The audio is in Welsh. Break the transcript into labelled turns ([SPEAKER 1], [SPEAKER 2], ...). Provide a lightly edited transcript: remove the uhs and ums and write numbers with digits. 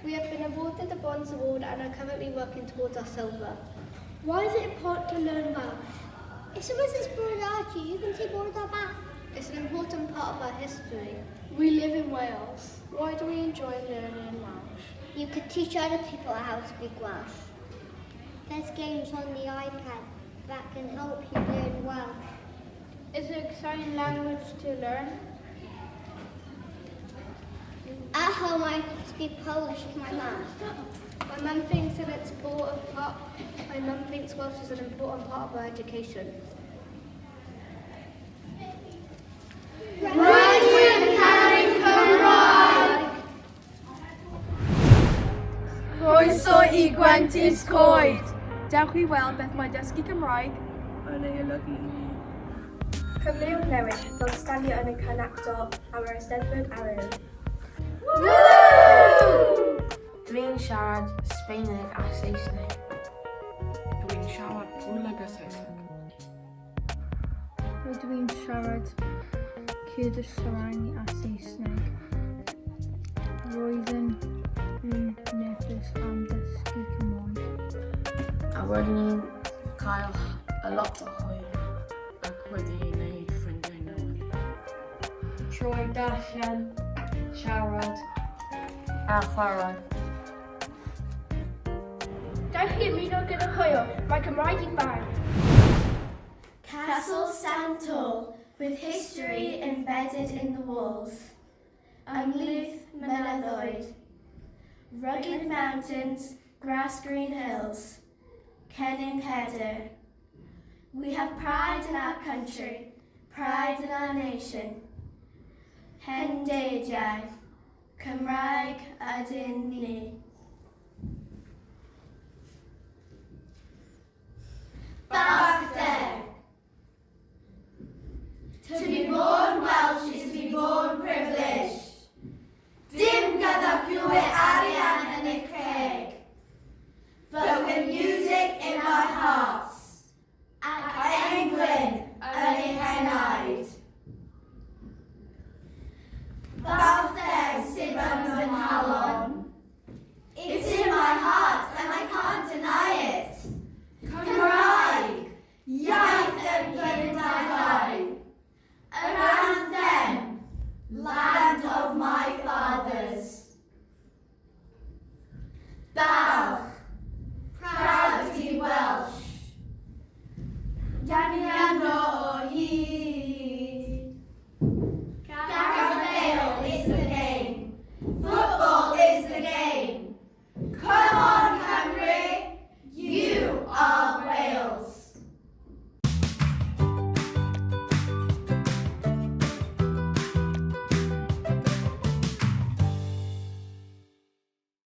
[SPEAKER 1] We have been awarded the Bronze Award and are currently working towards our silver.
[SPEAKER 2] Why is it important to learn Welsh?
[SPEAKER 3] If someone says bore da to you, you can say bore da back.
[SPEAKER 1] It's an important part of our history.
[SPEAKER 2] We live in Wales. Why do we enjoy learning Welsh?
[SPEAKER 3] You could teach other people how to speak Welsh. There's games on the iPad that can help you learn Welsh.
[SPEAKER 2] Is it an exciting language to learn?
[SPEAKER 3] At home, I speak Polish with my mum.
[SPEAKER 1] My mum thinks that it's important part. My mum thinks Welsh is an important part of our education.
[SPEAKER 2] Rydyn Caru Cymraeg!
[SPEAKER 4] Croeso i Gwent Is Coed! Dewch i weld beth mae dysgu Cymraeg
[SPEAKER 5] yn ei olygu i ni.
[SPEAKER 6] Cyfleoedd newydd fel sganio yn y cynactor am yr Eisteddfod a'r Urdd.
[SPEAKER 7] Dwi'n siarad Sbaeneg a Saesneg.
[SPEAKER 5] Dwi'n siarad Pwyleg a Saesneg.
[SPEAKER 8] Rydw i'n siarad Kurdish Sorani a Saesneg. Roedden nhw'n nerfus am dysgu Cymraeg.
[SPEAKER 7] A wedyn ni'n cael a lot o hwyl.
[SPEAKER 5] Ac wedi gwneud ffrindiau newydd.
[SPEAKER 7] Trwy darllen, siarad a chwarae.
[SPEAKER 2] Dewch i ymuno gyda hwyl, mae Cymraeg i bawb.
[SPEAKER 9] Castles stand tall, with history embedded in the walls. Ymhlith mynyddoedd. Rugged mountains, grass green hills. Cennin Pedr. We have pride in our country, pride in our nation. Hen deidiau, Cymraeg ydyn ni. Balchder. To be born